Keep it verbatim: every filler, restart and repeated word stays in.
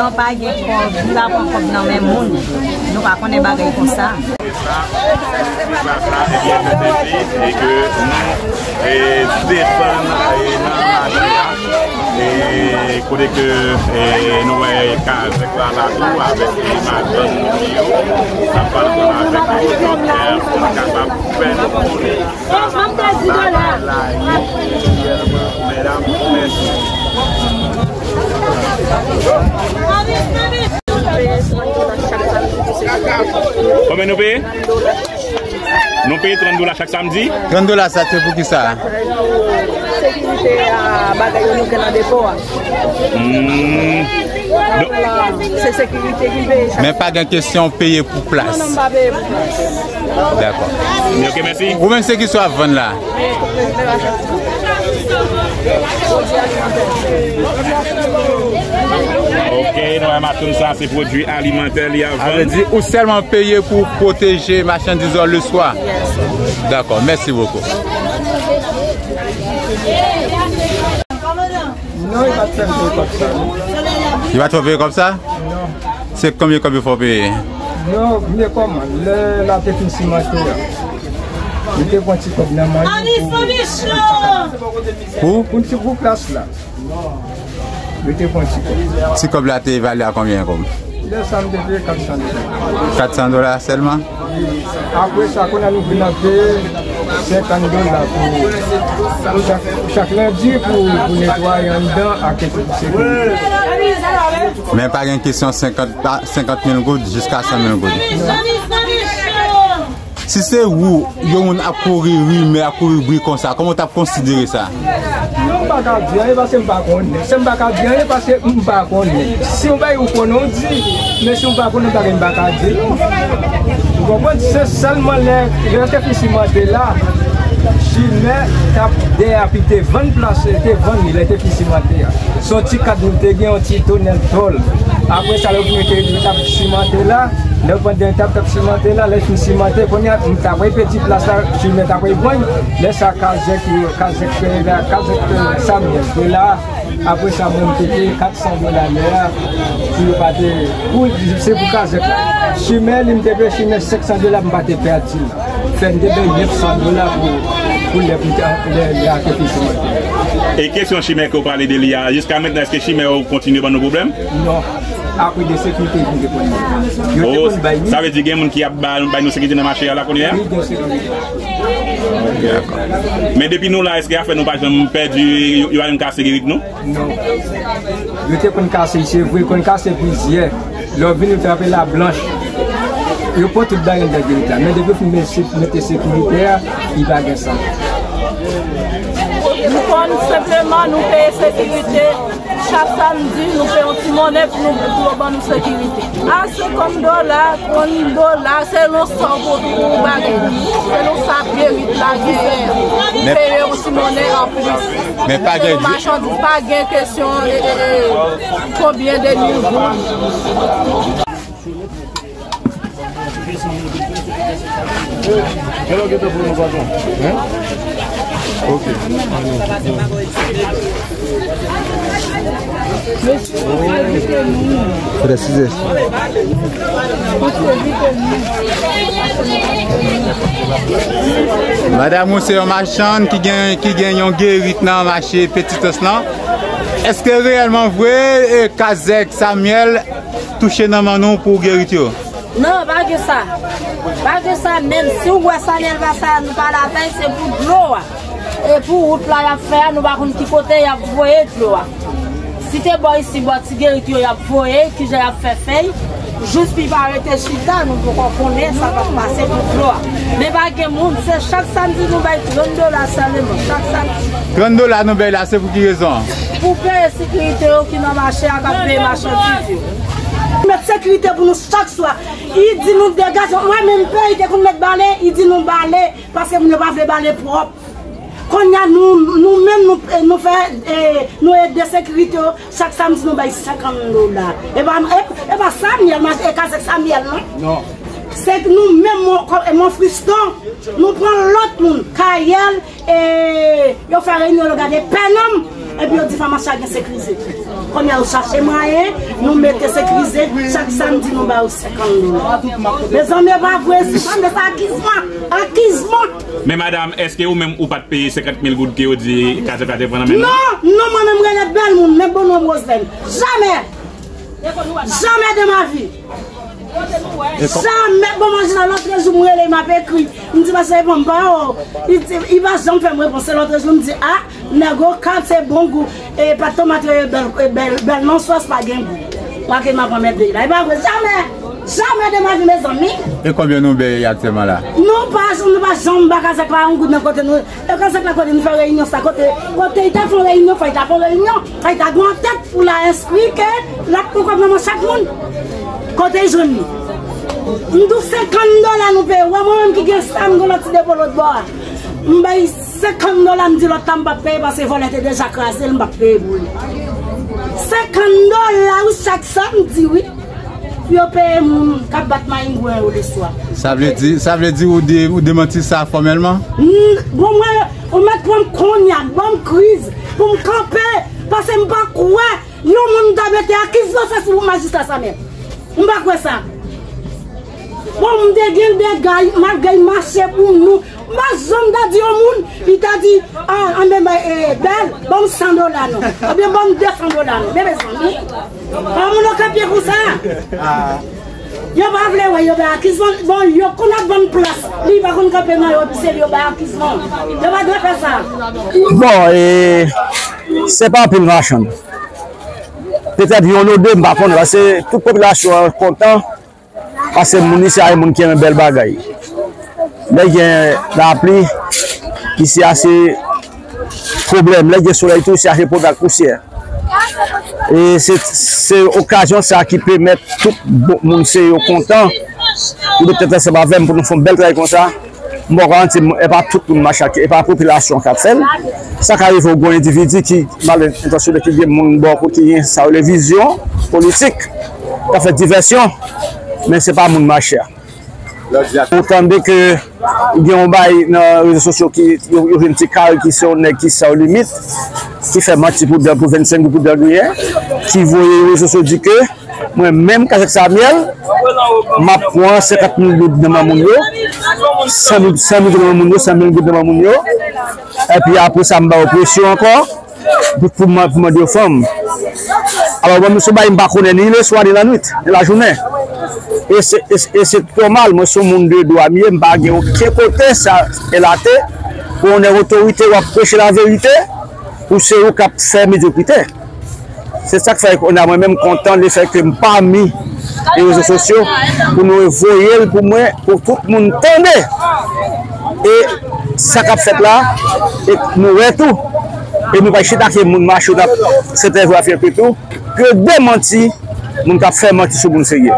Nan pa gen kòb, li pa pran kòb nan men moun. Nou pa konnen bagay konsa. Sa, se plas la, ebyen, mete li, e ke nou, e, desann, e, nan mache a, e, kote ke, e, nou wè kazèk la, la tou, avèk, e, madanm li yo, n ap pale ansanm avèk yo, donk, e, pou n kapab fè nou konnen. Medam, mèsi. Konbyen nou peye? Nou peye trant dola chak samdi. Trant dola sa, se pou ki sa? Sekirite a, bagay yo nou gen nan depo a. Hmm. Se sekirite ki peye chak. Men pa gen kesyon peye pou plas. Non, non, m pa peye pou plas. Dakò. Ok, mèsi. Ou menm, se ki sa w ap vann la? Ok, nou wè machann sa, se pwodui alimantè li ap vann. Sa vle di, ou sèlman peye pou pwoteje machandiz ou le swa? Dakò, mèsi bokou. Non, li pa t fè m peye kòb sa, non. Li pa t fè w peye kòb sa? Non. Se konbyen kòb yo fè w peye? Non, men kòman, lè la te fin simante a, li te pran ti kòb nan men li pou, pou, pou plas la. Li te pran ti kòb. Ti kòb la te evalye a konbyen kòb? Lè sa m te peye kat san dola. Kat san dola sèlman? Apre sa, kounye a nou vin ap peye senkant dola pou, pou chak, pou chak lendi pou, pou netwaye anndan ak epi pou sekirite. Men pa gen kesyon senkant, pa, senkant mil goud jiska san mil goud. Si se ou, yon moun ap kouri rimè, ap kouri bri konsa, kòman w t ap konsidere sa? Non, m pa ka di anyen paske m pa konnen. Se m pa ka di anyen paske m pa konnen. Si yon bagay ou konnen, ou di. Men si m pa konnen, bagay m pa ka di, non. Ou konprann? Se sèlman lè, lè yo te fin simante la, chimè t ap dèyè, epi te vann plas, te vann li, lè te fin simante a. Se yon ti kad nou te gen, yon ti tonèl tòl. Apre sa, lè yo fin te, yo t ap simante la, lè yo pandan yo t ap, t ap simante la, lè fin simante, kounye a, m t ap repeti plas la, chimè t ap reprann. Lè sa, kazèk yo, kazèk, kazèk, Samyèl te la. Apre sa, mwen, m te peye kat san dola lè a, pou yo pa te, pou, se pou kazèk la. Chimè, li, m te peye chimè senk san dola, m pa te pèdi l. Fè m te bay nèf san dola pou, pou lè, pou lè, lè a te fin simante. E kesyon chimè ke w pale de li a, jiska mentnan, èske chimè yo kontinye ban nou pwoblèm? Non. Apre de sekirite, yo te konn bay. Yo te konn bay, wi. Sa vle di gen moun ki ap ba, bay nou sekirite nan mache a la kounye a? Wi, gen sekirite. Dakò. Men depi nou la, èske afè nou pa janm pèdi, yo, yo pa janm kase gerit nou? Non. Yo te konn kase, se vre, yo konn kase plizyè. Lè w vin, yo trape lablanch. Yo pran tout bagay anndan gerit la. Men depi yo fin mete, mete sekirite a, li pa gen sa. Nou konn senpleman nou peye sekirite. Chak samdi, nou peye yon ti monnen pou nou, pou yo ban nou sekirite. A senkant dola, trant dola, selon sa w pou, pou bagay. Selon sa gerit la genyen. Ou peye yon ti monnen anplis. Men pa gen, machandiz pa gen kesyon, e, e, e, konbyen de mil goud. Kèl ou gentan pou nou, patwon? Hein? Ok. Fè sizè. Madanm ou se yon machann ki gen, ki gen yon gerit nan mache Petitans lan. Èske reyèlman vre, e, kazèk Samyèl touche nan men nou pou gerit yo? Non, pa gen sa. Pa gen sa menm. Si w wè Samyèl pase a, nou pa lakay, se pou dlo a. E pou wout la y ap fè a, nou pa konn ki kote y ap voye dlo a. Si te bò isi, bò ti gerit yo y ap voye, kijan y ap fè fèy, jis pi pa rete chita, nou poko konnen sa k ap pase pou dlo a. Men pa gen moun, se chak samdi nou bay trant dola sèlman, chak samdi. Trant dola nou bay la, se pou ki rezon? Pou peye sekirite yo ki nan mache a, k ap veye machandiz yo. Met sekirite pou nou chak swa. Li di nou degaje, mwen menm pè, li te konn met bale, li di nou bale, paske moun yo pa vle bale pwòp. Kounye a nou, nou menm, nou, nou fè, e, nou ede sekirite yo, chak samdi nou bay senkant dola. E pa, e, e pa Samyèl, e kazèk Samyèl, non? Non. Se nou menm, mon, mon Friston, nou pran lòt moun, Kayèl, e yo fè reyinyon, yo gade pè nanm, epi yo di fè mache a gen sekirite. Kounye a, ou chache mwayen, nou mete sekirize, chak samdi nou ba ou senkant dola. Mezanmi, e pa vre, si tande sa, akizman, akizman. Men madanm, èske ou menm ou pa t peye senkant mil goud ke yo di Kazèk la te pran nan men nou? Non, non, mwen menm rele bèl moun, men bon non Roselèn. Jamè! Jamè de ma vi! Jamè! Bon, mwen jina lòtrejou, mwen rele, m ap ekri. M di, "Pase, e bon, m pa, oh." Li di, li pa janm fè m repons. Se lòtrejou, m di, "Ah, nèg Okap, se bon gou. E pat tomat yo, e bèl, e bèl, bèl non sòs pa gen gou." Mwen ke m ap anmède la. E pa vre, jamè! Jamè de ma vi, mezanmi! E konbyen nou bay aktyèlman la? Nou pa, nou pa janm ba Kazèk la yon goud nan kote nou. E Kazèk la kote nou fè reyinyon sa, kote, kote li ta fè yon reyinyon, fò li ta fè yon reyinyon, fò li ta gen yon tèt pou l al enskri ke l ap pran kòb nan men chak moun. Kote l jwenn li? M di w senkant dola nou peye. Wè mwen menm ki gen sa, m gen lòt ti depo lòt bò a. M bay senkant dola, m di lòt la m p ap peye paske vòlè te deja kraze l, m p ap peye pou li. Senkant dola wi chak samdi wi. Yo peye moun k ap bat mayingwen yo leswa. Sa vle di, sa vle di ou de, ou demanti sa fòmèlman? N-, bon, mwen, ou mèt pran m kounye a, ban m kriz, pou m kanpe, paske m pa kwè yon moun ta mete akizman sa sou majistra sa menm. M pa kwè sa. Bon, m te gen dega, malgre l mache pou nou, m pa janm ta di yon moun, li ta di, "Ah, anben, eh, bèl, ban m san dola non, oubyen ban m de san dola non." Men mezanmi, pa moun Okap ye konsa. Yo pa vle wè, yo bay akizman. Bon, yo konn ap vann plas. Li pa konn kanpe nan yo, se li yo bay akizman. Yo pa dwe fè sa. Bon, e, se pa anpil machann. Petèt yon ou de, m pa konnen, paske tout popilasyon an kontan, paske moun isi a se moun ki renmen bèl bagay. Lè gen lapli, isi a se pwoblèm. Lè gen solèy tou, isi a se pwoblèm ak pousyè. E se, se okazyon sa ki pèmèt tout bon moun se yo kontan pou yo mete tèt ansanm avè m pou nou fè yon bèl travay konsa. M ba w garanti, m, e pa tout moun mache ak, e pa popilasyon k ap fè l. Sa ka rive w gen yon endividi ki mal entansyone, ki gen moun bò kote ki gen sa yo rele vizyon politik, k ap fè divèsyon, men se pa moun mache a. Ou tande ke gen yon bay nan rezo sosyo ki yo, yo vin ti kare ki se yon nèg ki san limit, ki fè manti pou dan, pou vennsenk goud pou dan griyen, ki voye rezo sosyo di ke mwen menm Kazèk Samyèl, m ap pran senkant mil goud nan men moun yo, san mil, san mil goud nan men moun yo, san mil goud nan men moun yo, epi apre sa m ba yo presyon ankò. Pou, pou man-, pou mande yo fanm. Alò, mwen, m sou bay, m pa konnen ni leswa, ni lannwit, ni lajounen. E se, e se, e se nòmal, mwen se yon moun de dwa m ye, m pa gen okenn kote sa elate, pou yon nèg otorite w ap preche laverite, pou se ou k ap fè medyokrite. Se sa k fè kounye a mwen menm m kontan lefètke m pami e rezo sosyo pou nou voye l pou mwen, pou tout moun tande. E sa k ap fèt la, e nou wè tou. E nou pa chita ke moun mache, n ap sètèvou afè tou, ke demanti moun k ap fè manti sou moun serye.